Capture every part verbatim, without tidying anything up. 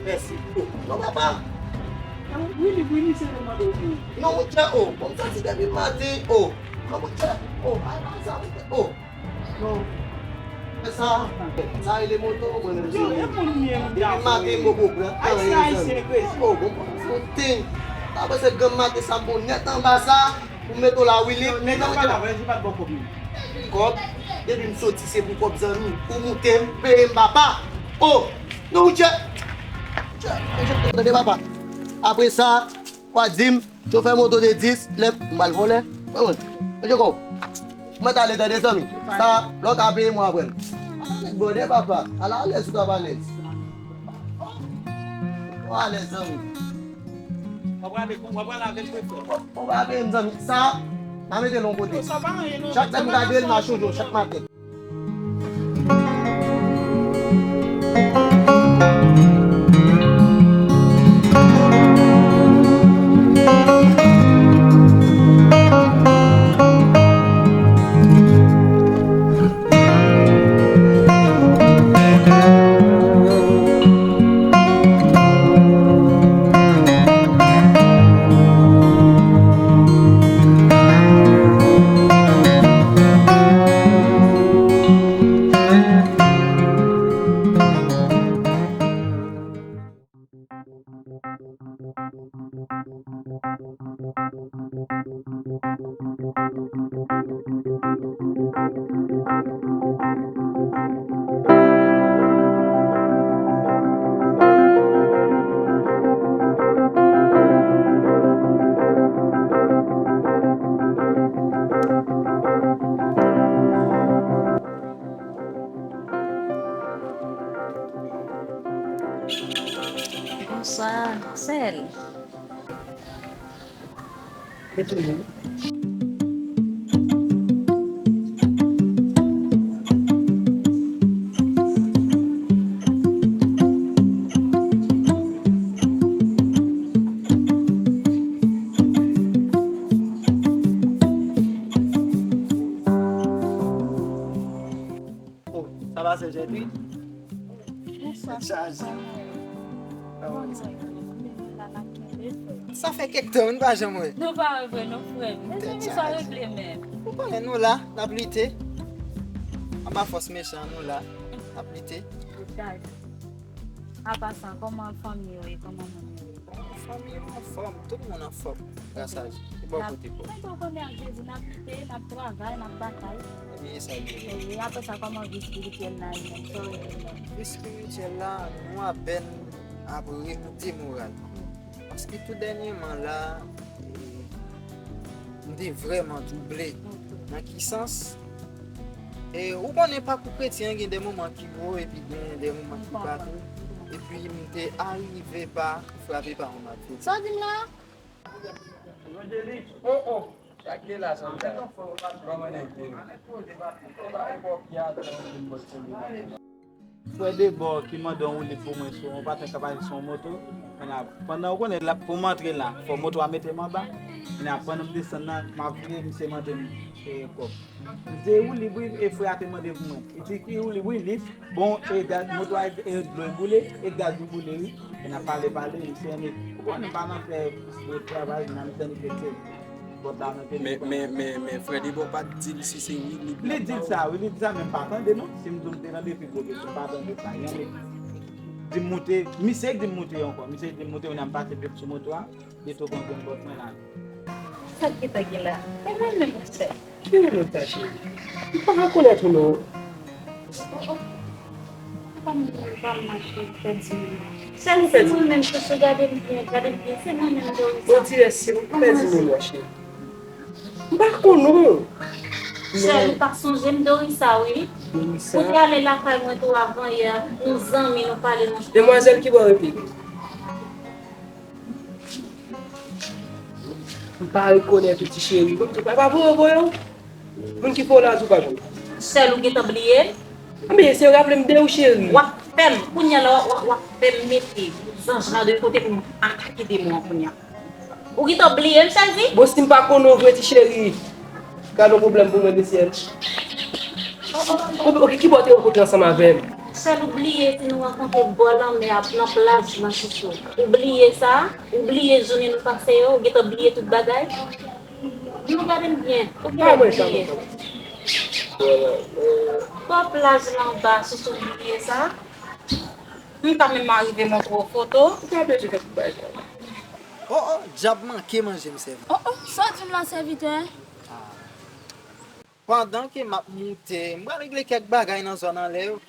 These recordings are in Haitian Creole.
Mèsi. Oh, non, papa. Wi, li, wi, li, se te mande w pou. Non, monchè, oh, bon, m santi depi maten, oh. Non, monchè, oh, ay, ay, sa, monchè, oh. Non. Fè sa, sa rele moto, mwen menm se. Depi maten, m poko pran anyen, zanmi. Oh, bon, bon, bon, ten. Pa panse granm maten sa, m bon nèt anba sa. Pou m mete w la, Willy. Non, nèg la pa la, vre, se pa t bon kòb, non. Kòb? Depi m soti, se pou kòb, zanmi. Ou moute m, peye m, papa. Oh! Non, monchè. Monchè, monchè, tande, papa. Apre sa, w a di m, chofè moto de dis, lè m al vòlè. Mwen, monchè, kòb. Mwen t ale, tande, zanmi. Sa, lè w ka peye mwen apre l. Ala nèg bòdè, papa. Ala alèz ou t ap alèz. Ou alèz, zanmi. W ap rale, w ap rale avè l, frè. Ou pa peye m, zanmi. Sa, m a mete l yon kote. Chak lè m gade l, m a chonje w chak maten. Bonswa, sè l. Retounen. Oh, sa pase, Jèdi? Bonswa. Tèt chaje. Sa fè kèk tan, nou pa janm wè. Nou pa wè vre, non, frè m. Mezanmi, sa regle menm. Ou konnen nou la, n ap lite. Anba fòs mechan, nou la, n ap lite. Apa sa, kòman fanmi yo ye? Kòman moun yo ye? Bon, fanmi yo anfòm, tout moun anfòm, gras a Dye. E bò kote pa w? Mwen, bon, konnen ak Jezi, n ap lite, n ap travay, n ap batay. Ebyen, e sa l ye. E apre sa, kòman vi espirityèl la ye menm? Sa w ye menm? Vi espirityèl la, nou apèn ap remoute moral. Paske tou dènyèman la, e, m te vrèman twouble. Nan ki sans? E ou konnen pakou kretyen an gen de moman ki wo epi gen de moman ki ba tou. Epi m te arive pa frape pa yon maten. Sa w di m la? Evanjelis, oh, oh, sa k te la, sa k te la. Kòman nèg yo? Frè Debò ki mande yon woulib pou mwen sou yon paten k ap pase sou yon moto. Kounye a, pandan ou konnen, pou m antre la, fò moto a mete m anba. Kounye a, pandan m desann nan, m ap vire, misye mande m, e, kòb. M di woulib wi, e frè a te mande pou mwen. Li di ki woulib wi, li, bon, e gaz, moto a, e dlo boule, e gaz li boule wi. E n ap pale, pale, misye annik, ou konnen m pa nan fè, e, travay, nan misye annik rete. Men, men, men, men frè Debò pa t di l si se wi li. Li di l sa, wi, li di sa, men m pa tande non. Si m di w m te tande, pi kote, m pa tande sa. Yon li di m moute, misye k di m moute ankò. Misye k di m moute, kounye a m pase pye m sou moto a, li tou konn pòt mwen la. Sa k gentan gen la? E mwen menm, monchè. Ki moun sa, cheri? M pa rekonèt ou non. Oh, oh. Pa m, pa m mache, pèdi memwa. Sèl si mwen menm, chouchou, gade m byen, gade m byen. Se mwen menm, Dorisa. On dirè se ou ki pèdi memwa, cheri. M pa konn ou. Sèl ou pa sonje m, Dorisa, wi. Dorisa. Ou te ale lakay mwen tou avan yè, yon zanmi nou pale nan. Demwazèl ki bò rete? M pa rekonèt ou, ti cheri. Bon, pa, pa voye, voye w. Moun ki fè w la, ou pa konn. Sèl ou gentan bliye m? Anben, se raple m de ou, cheri. W ap fè m, kounye a la, w ap, w ap fè m mete zanj la de kote pou m atake demon an kounye a. Ou gentan bliye m, Sèlvi? Bon, si m pa konn ou vre, ti cheri, gad yon pwoblèm pou mwen, mesye. Oh, oh, oh. Oke, ki bò w te rankontre ansanm avè m? Sèl ou bliye si nou rankontre bò lanmè a nan plaj lan, chouchou. Ou bliye sa? Ou bliye jounen nou pase yo? Ou gentan bliye tout bagay? Di m, gade m byen. Ou bliye? Bò plaj lan anba, chouchou, ou bliye sa? M pa menm arive montre w foto. Oh, oh, dyab manke manje m, sèvant. Oh, oh, sa w di m la, sèvitè? Pandan ke m ap moute, m pral regle kèk bagay nan zòn anlè yo.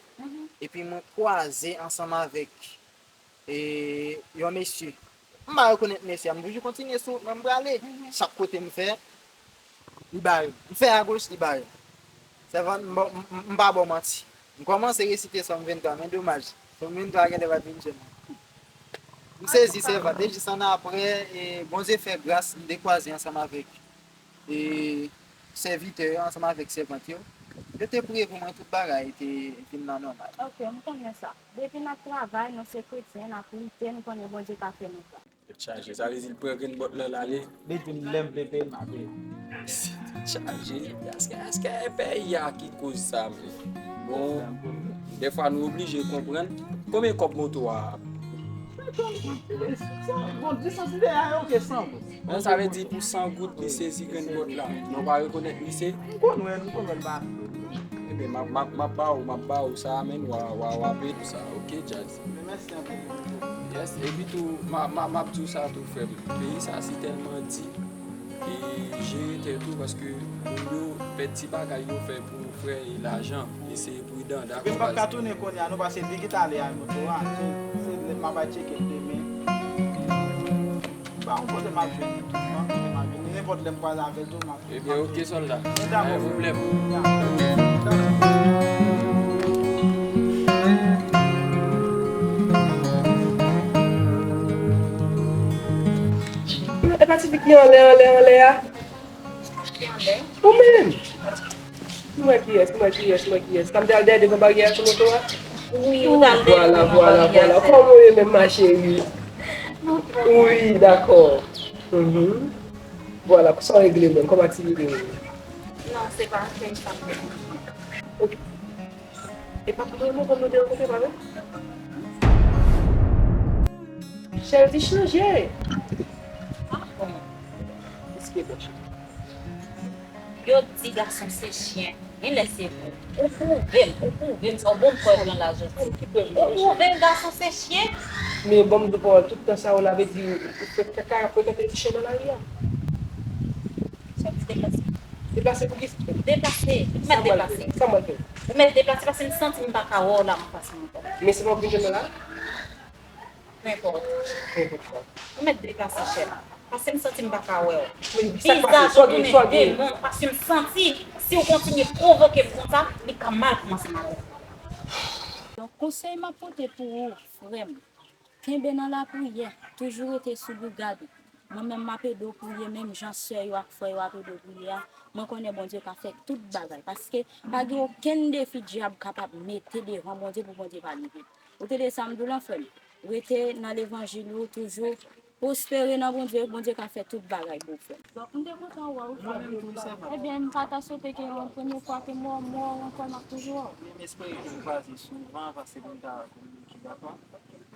Epi mwen kwaze ansanm avèk, e, yon mesye. M pa rekonèt mesye a, m toujou kontinye sou wout mwen, m prale. Chak kote m fè, li bare. M fè agoch, li bare. Sèvant, m, m, m, m pa ba w manti. M kòmanse resite Sòm venntwa, men domaj, Sòm venntwa genlè pa t vin jwenn mwen. M sezi, sèvant, e jis annapre, e, Bondye fè gras, m te kwaze ansanm avèk e sèvitè yo ansanm avèk sèvant yo, yo te priye pou mwen, tout bagay te vin nan nòmal. Ok, m konnen sa. Depi n ap travay, nou se kretyen, n ap lite, n konnen Bondye ka fè nou sa. Tèt chaje, sa vle di l pran grenn bòt lan l ale. Li di m lè m vle peye, m a peye. Tèt chaje, èske, èske e peyi a ki koz sa menm? Bon, dèfwa nou oblije konprann. Konbyen kòb moto a? Bon, dis san si de a, ok, san goud. Bon, sa vle di pou san goud li sezi grenn bòt la. Men w pa rekonèt li se? M konn wè l, m konn wè l pa. Ebyen, m ap, m ap, m ap ba w, m ap ba w sa, men w a, w a, w a peye pou sa. Ok, djaz. Men mèsi anpil. Yes, epi tou, m a, m a, m ap di w sa tou, frè m. Peyi sa si tèlman di, e jere tèt ou, paske moun yo, pèdi bagay yo fè pou frè e lajan. Eseye pridan, dakò? Epi m p ap ka tounen kounye a, non, paske li ki t ale a moto a. So, se lè m ap al tcheke l demen. Pa yon kote m ap jwenn li. Pa yon kote m ap jwenn li. Nenpòt lè m kwaze avè l tou, m ap, m ap jwenn li. Ebyen, ok, sòlda. Pa gen pwoblèm. E pa ti fi ki anlè, anlè, anlè a? Ou menm? M wè kiyès, m wè kiyès, m wè kiyès. Sa m te al dèyè devan baryè a sou moto a? Wi, ou t al dèyè devan baryè a. Vwala, vwala, vwala. Kòman w ye menm, ma chérie? Wi, dakò. Mhm. Vwala, sa w regle menm, kòman ti vide menm? Non, se pa fè sa. Ok. E pa pou mwen, non, kòm nou te rankontre, pa vre? Chèldi chanje. Ah bon. Eske bon, cheri? Yo di gason se chyen. Gen lè se vre. Ou pwouve m, ou pwouve m sa, ou bon m kwè pran lajan. Ou pwouve m gason se chyen. Men bon, m di w, tout tan sa yo la, vle di ou fè kaka, frekante ti chen nan lari a. Sòti deplase. Deplase pou kisa? Deplase. Ou mèt deplase. Sa m pral fè? Ou mèt deplase paske m santi m pa ka wè w la, m pase ankò. Men se pa w vin jwenn mwen la? Nenpòt. Nenpòt kwa. Ou mèt deplase, chèf. Paske m santi m pa ka wè w. Men sa k pase? Vizaj ou tounen demon, paske m santi si w kontinye pwovoke m konsa, li ka mal pou mwen ansanm avè w. Donk, konsèy m ap pote pou ou, frè m, kenbe nan lapriyè, toujou rete sou bougad ou. Mwen menm, m ap ede w priye menm jan sè yo ak frè yo ap ede w priye a. Mwen konnen Bondye ka fè tout bagay, paske pa gen okenn defi dyab kapab mete devan Bondye pou Bondye pa rive. Ou tande sa m di w lan, frè m? Rete nan levanjil ou, toujou pwospere nan Bondye, Bondye ka fè tout bagay pou ou, frè m. Donk, m te kontan wè w, frè m. Mwen menm tou, sè m. Ebyen, m pa ta swete ke yon premye fwa ke m wè w, m wè w ankò, m ap toujou wè w. Men m espere ke n kwaze souvan, paske pou n ka kominike, dakò?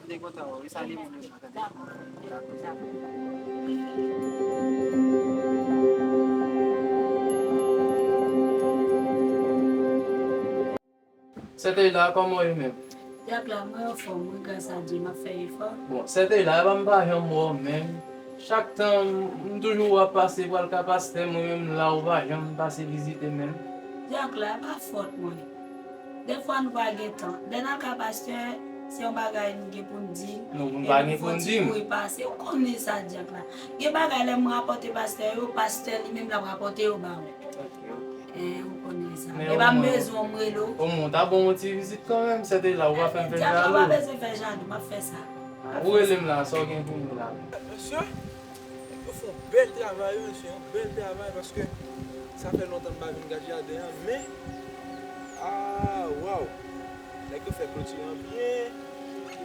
M te kontan wè w wi, salye moun yo, tande? Sè Teyla, kòman w ye menm? Dyak la, mwen anfòm wi, gras a Dye, m ap fè efò. Bon, sè Teyla, e pa m pa janm wè w menm. Chak tan, m toujou wè w ap pase pral ka pastè, mwen menm la, ou pa janm pase vizite m menm. Dyak la, e pa fòt mwen. Dèfwa nou pa gen tan. Lè n al ka pastè, se yon bagay nou gen pou n di. Non, nou pa gen pou n di. Epi fò ti kouri pase. Ou konnen sa, dyak la. Gen bagay lè m rapòte pastè yo, pastè li menm l ap rapòte yo ba ou. Ok, ok. Eh, ou konnen sa. E pa m bezwen w, m rele w. Omwen, omwen, ta bon yon ti vizit kanmenm, sè Teyla, ou pa fè m fè jalou. Dyak la, ou pa bezwen fè jalou, m ap fè sa. Ou rele m la, sa w gen pou m la. Mesye, nèg yo fè yon bèl travay, wi, mesye, yon bèl travay, paske sa fè lontan m pa vin gad jaden an, men, ah, waw! Nèg yo fè kloti an byen,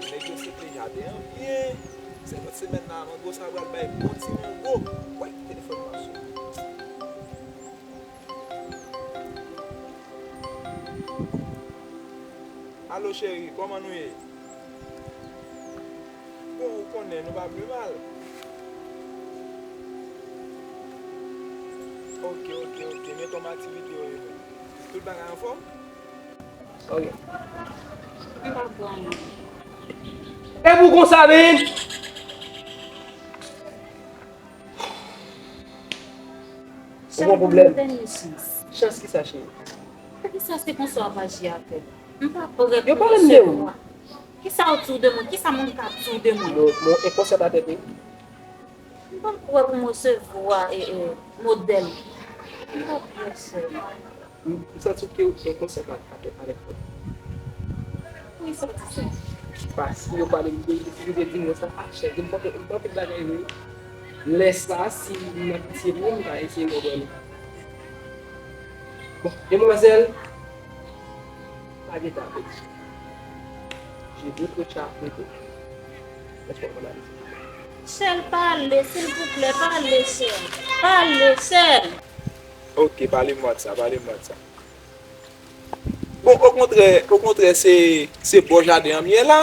nèg yo sepe jaden an byen. Se lòt semèn la, mango sa pral bay bon ti mango. Wè, telefòn nan sone. Alo cheri, kòman nou ye? Bon, ou konnen, nou pa pi mal. Ok, ok, ok. Men kòman aktivite yo ye menm? Tout bagay anfòm? Ok. M pa pran non. E pou konsa, men! Ou gen pwoblèm? Chans. Chans ki sa, cheri? Poukisa se konsa w ap aji avè m? M pa prè pou m resevwa. Yo pale m de ou. Kisa w di w de mwen? Kisa moun ka di w de mwen? Mo, mo, e konsèp atè, wi. M pa prè pou m resevwa, e, e, modèl. M pa prè, sè. M, m santi ke w gen konsèp ak, ak, avèk mwen. Poukisa w di sa? Paske yo pale m de, yo te di mwen sa, a, chèf, m panse, m panse bagay vre. Lè sa, si m nan pitye pou ou, m ka eseye konprann ou. Bon, demwazèl, pa gen tan pèdi. J'ai d'autres chats à fouetter. Lès mwen konn ale. Chèl, pale, silvouplè, pale, chèl. Pale, chèl. Ok, pale m WhatsApp, pale m WhatsApp. Bon, okontrè, okontrè, se, se bò jaden an m ye la.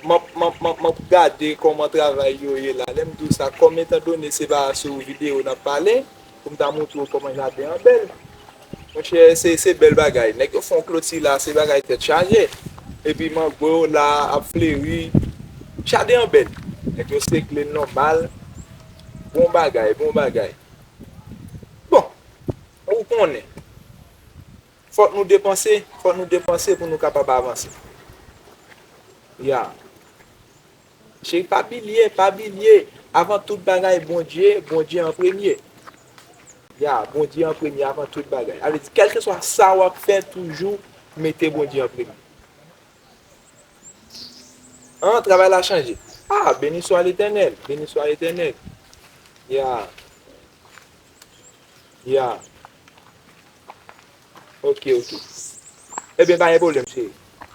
M ap, m ap, m ap, m ap gade kòman travay yo ye la. Lè m di w sa, kòm etandone se pa sou videyo n ap pale, pou m ta montre w kòman jaden an bèl. Monchè, se, se bèl bagay. Nèg yo fè yon kloti la, se bagay tèt chaje. Epi mango yo la ap fleri. Jaden an bèl. Nèg yo sekle l nòmal. Bon bagay, bon bagay. Bon, ou konnen. Fòk nou depanse, fòk nou depanse pou nou kapab avanse. Ya. Cheri, pa bliye, pa bliye, avan tout bagay, Bondye, Bondye an premye. Ya, Bondye an premye avan tout bagay. Sa vle di, kèlkeswa sa w ap fè, toujou mete Bondye an premye. An, travay la chanje. Ah, béni soit l'Éternel, béni soit l'Éternel. Ya. Ya. Ok, ok. Ebyen, pa gen pwoblèm, cheri.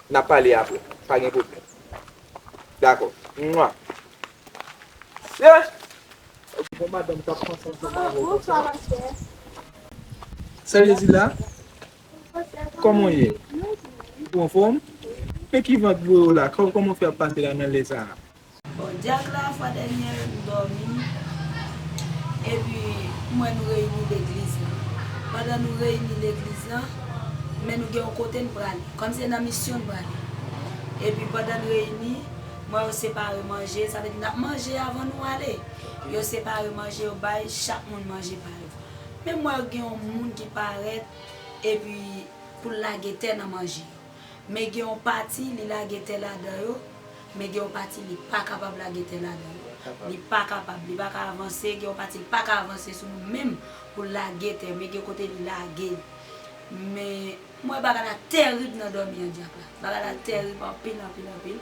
N ap pale apre. Pa gen pwoblèm. Dakò. Mwa. Yes! Bon, madanm k ap panse ansanm avè w konsa. Bonswa, pastè. Sè Jezi la? Kòman w ye? Ou anfòm? Men ki van k voye w la? Kò-, kòman w fè ap pase la nan lè sa a? Bon, dyak la, fwa dènyè, m dòmi. Epi, m wè nou reyini legliz la. Pandan nou reyini legliz la, men nou gen yon kote n prale. Kòm se nan misyon n prale. Epi, pandan n reyini, m wè yo separe manje. Sa vle di, n ap manje avan nou ale. Yo separe manje, yo bay chak moun manje pa yo. Men m wè gen yon moun ki parèt, epi pou l lage tè nan manje yo. Men gen yon pati, li lage tè ladan yo, men gen yon pati, li pa kapab lage tè ladan yo. Li pa kapab, li pa ka avanse, gen yon pati, li pa ka avanse sou nou menm pou l lage tè, men gen kote li lage l. Men, m wè bagay la tèrib nan dòmi an dyak la. Bagay la tèrib anpil, anpil, anpil.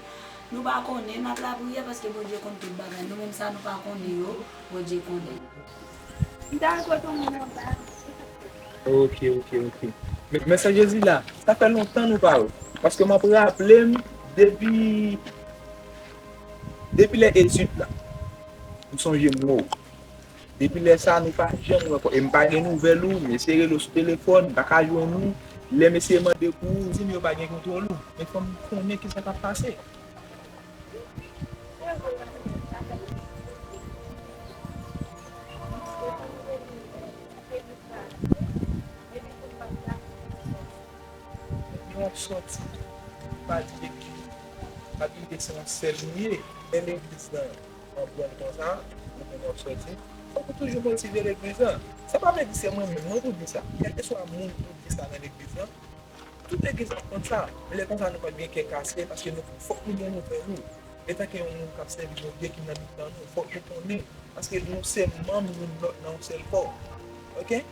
Nou pa konnen, n ap lapriyè paske Bondye konn tout bagay. Nou menm sa nou pa konnen yo, Bondye konnen. M ta al kote yon moun anba. Ok, ok, ok. Men, men sè Jezi la, sa fè lontan nou pa wè. Paske m ap raple m depi, depi lè etid la. M sonje m wè w. Depi lè sa a, nou pa janm wè ankò. E m pa gen nouvèl ou, m eseye rele w sou telefòn, m pa ka jwenn ou. Lè m eseye mande pou ou, ou di m yo pa gen kontwòl ou. Men fò m konnen kisa k ap pase. Epi w ap sòti, pa di legliz, pa bliye se yon sèl nou ye. Men legliz lan an pran konsa, ou konn w ap sòti. Fòk ou toujou motive legliz lan. Sa pa vle di se mwen menm non pou di sa. Kèlkeswa moun pou di sa nan legliz lan, tout legliz ap konn sa. Men lè konsa nou p ap gen kè kase paske nou, fòk nou gen nouvèl ou. Etanke yon moun k ap sèvi Bondye ki nan mitan nou, fòk nou konnen. Paske nou se manm youn lòt nan yon sèl kò. Oke?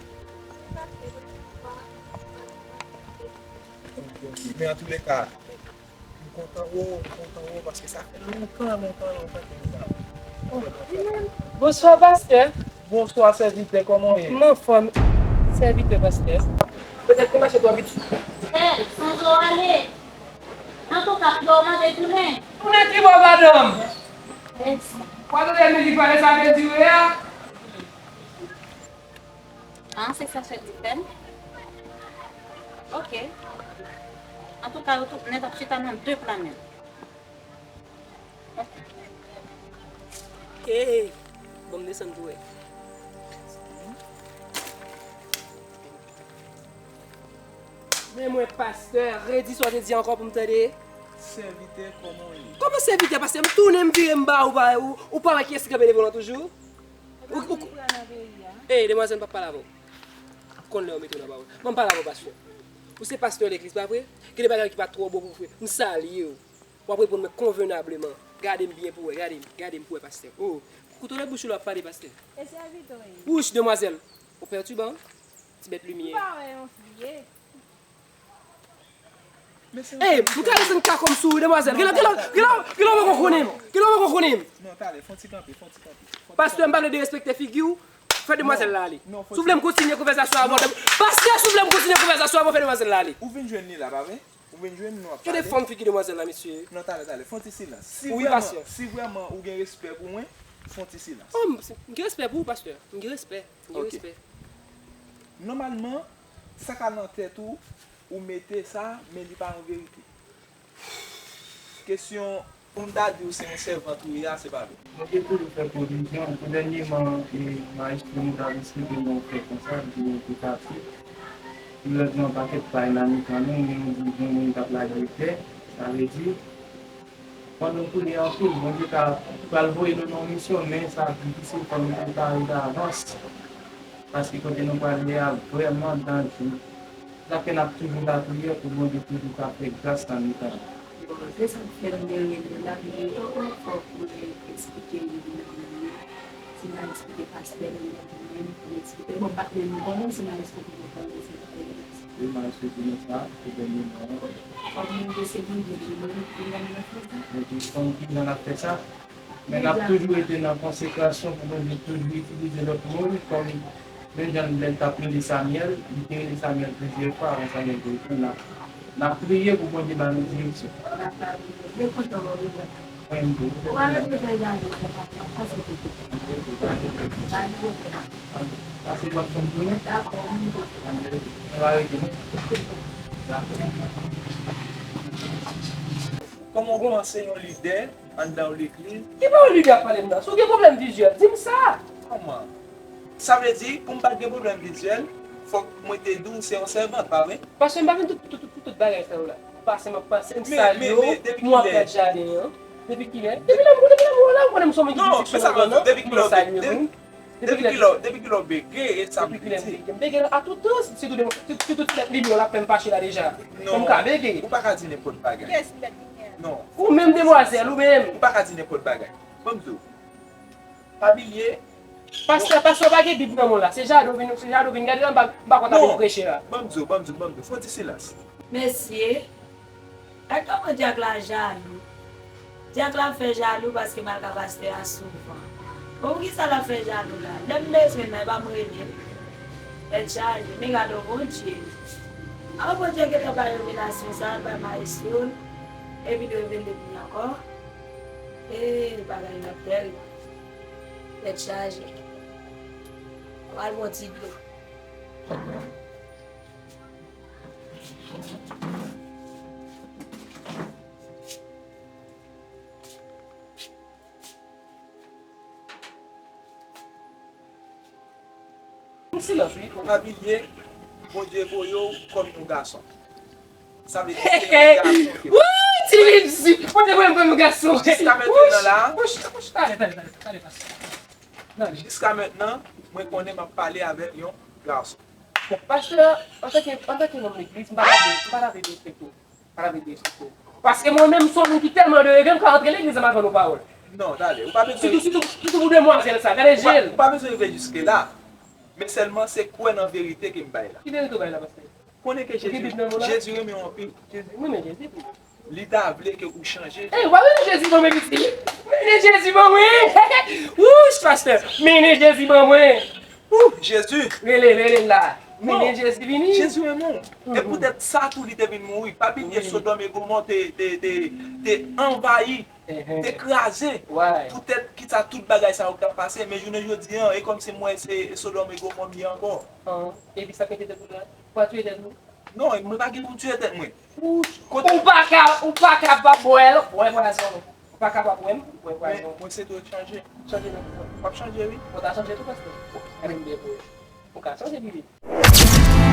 Oke, oke. Men antouleka, m kontan wè w, m kontan wè w, paske sa fè lontan, lontan, lontan ke nou pa wè. Bonswa, pastè. Bonswa, sèvitè, kòman w ye? M anfòm, sèvitè, pastè. Petèt te mache twò vit. Frè, sonje w ale. Antouka, piga w mande tounen. Tounen ki bò, madanm? Mèsi. W a tande mizik pale sa te dire a? Ah, se sa chèf di fè m? Ok. Antouka, yo tout nèt ap chita nan de pla menm. Hey, bon, m desann pou wè. Men mwen, pastè, redi sa w te di ankò pou m tande. Sèvitè, kòman w ye? Kòman sèvitè, pastè? M tounen, m vire, m ba ou, ba ou, ou pa wè kiyès ki kanpe devan w lan toujou? Ou, ou, ou, hey, demwazèl, m p ap pale avè w. Konn lè yo mete w nan pawòl. Ban m pale avè w, pastè. Ou se pastè legliz, pa vre? Gen de bagay ki pa twò bon pou w fè. M salye w. W ap reponn mwen konvenableman. Gade m byen pou w wè. Gade m, gade m pou w wè, pastè. Oh, koute lè bouch ou la ap pale, pastè. E sèvitè w ye? Wouch, demwazèl. Ou pètiban. Ti bèt limyè. M pa wè yon fi ye. Ey, m ka desann kakòm sou ou, demwazèl. Genlè, genlè, genlè, genlè w poko konnen m. Genlè w poko konnen m. Non, talè, fon ti kanpe, fon ti kanpe. Pastè, m pa vle derespekte figi w. Fè demwazèl la ale. Si w vle m kontinye konvèsasyon avè w, pastè, si w vle m kontinye konvèsasyon avè w, fè demwazèl la ale. Ou vin jwenn li la, pa vre? Ou vin jwenn nou ap pale. Gade fòm figi demwazèl la, mesye. Non, talè, talè, fon ti silans. Si vrèman, si vrèman ou gen respè pou mwen, fon ti silans. Oh, m, m gen respè pou ou, pastè. M gen respè. M gen respè. Nòmalman, sa k al nan tèt ou, ou mete sa, men li pa yon verite. Kesyon pou m ta di w se yon sèvant ou ye a, se pa vre. Mwen te toujou fè pwovizyon. Tou dènyèman, e, mayestwo nou t ap esplike nou yon fè konsa, li te pati. Li lòt nan pakèt pay la, nou kanmenm, men nou di jan moun t ap lage tè, sa vle di, pandan nou priye anpil, Bondye ka pral voye nou nan yon misyon, men sa difisil, fò nou prepare davans. Paske kote nou prale a vrèman danjere. Sa fè n ap toujou lapriyè pou Bondye toujou ka fè gras nan mitan nou. Bon, se sa k fè m te rele w la, men li twò fò pou mwen eksplike li nan men. Si m al eksplike pastè, li nan men, pou m eksplike. Bon, m pa t menm konnen si m al eksplike, m konnen se pa li. Wi, m al eksplike nou sa, se dènye mwa. Kòm nou te se Bondye ki mwen, ki mwen nan fè sa. Epi, kòm ki jan n ap fè sa? Men n ap toujou rete nan konsekrasyon pou Bondye toujou itilize lòt moun kòm menm jan lè l t ap rele Samyèl, li te rele Samyèl plizyè fwa avan Samyèl te reponn. N ap, n ap priye pou Bondye ba nou direksyon. Mwen tou. Pase bò fèm tounen. Mwen va rete. Kòman w kòmanse yon lidè anndan yon legliz? Ki pawòl lidè ap pale m nan? Si w gen pwoblèm vizyèl, di m sa. Kòman? Sa vle di, pou m pa t gen pwoblèm vizyèl, fòk mwen te di w se yon sèvant, pa vre? Paske m pa vin tout, tout, tout, tout, tout bagay sa yo la. Pase m ap pase, m salye w, mwen ap gad jaden an. Depi kilè? Depi lè m, depi lè m wè w la, ou konnen m se yon moun ki di sa, non? Depi kilè w bege, depi kilè w bege, e sa m vle di. Depi kilè m bege? M bege a tout tan, sitou de, sitou ti lèt limyè w la ap fè m fache la deja. Fò m ka bege. Ou pa ka di nenpòt bagay. Kiyès ki lèt limyè a? Non. Ou menm demwazèl, ou menm. Ou pa ka di nenpòt bagay. Ban m di w. Pa bliye. Pastè, pastè, pa gen Bib nan men w la. Se jaden w vin, se jaden w vin gade la, m pa, m pa konn ta vin preche la. Ban m di w, ban m di w, ban m di w. Fè yon ti silans. Mesye, gad kòman dyak la jalou. Dyak la fè jalou paske m al ka pastè a souvan. Bon, poukisa l ap fè jalou la? Lè m bezwen l, e pa m rele l? Tèt chaje, men gade w, Bondye. An, Bondye gentan bay revelasyon sa a, bay mayestwo l, epi l revele pou m ankò. E, bagay yo ap tèl. Tèt chaje. Pral bon ti dlo. Yon silans, wi. Pa bliye, Bondye voye w kòm yon gason. Sa vle di se yon gason ke. Wouy, ti Lilipsi, Bondye voye m kòm yon gason. Jiska mentnan la. Wouch, wouch, wouch, talè, talè, talè, talè, pastè. Jiska mentnan, mwen konnen m ap pale avèk yon gason. Pastè, antanke, antanke manm legliz, m pa ta vle, m pa ta vle derespekte w. Pa ta vle derespekte w. Paske mwen menm, m se yon moun ki tèlman de revè, m ka rantre legliz, m aprann yon pawòl. Non, talè, ou pa bezwen. Sitou, sitou, sitou pou demwazèl sa, gade je l. Ou pa bezwen rive jiske la. Men sèlman, se kwè nan verite ke m bay la. Ki verite w bay la, pastè? Konnen ke Jezi, Jezi renmen w anpil. Jezi, mwen renmen Jezi tou. Li ta vle ke ou chanje. Ey, w pa mennen Jezi ban mwen, pitit? Mennen Jezi ban mwen. Wouch, pastè. Mennen Jezi ban mwen. Wouch. Jezi. Rele, rele l la. Mennen Jezi vini. Jezi renmen w. E poutèt sa tou li te vin mouri. Pa bliye Sodòm e Gomò te, te, te, te anvayi, te kraze. Poutèt ki sa tout bagay sa yo k ap pase. Men jounen jodi an, e kòmsi m wè se Sodòm e Gomò m ye ankò. Epi sa k mete tèt ou la? Ou pa touye tèt ou? Non, mwen pa gen pou m touye tèt mwen. Ou pa ka, ou pa ka pa bwè l, bwè pwazon. Ou pa ka pa bwè m, bwè pwazon. Mwen se dwe chanje. Chanje nan bwè. W ap chanje wi. Ou ta chanje tou paske. Gade m de bwè. Ou ka chanje pi vit.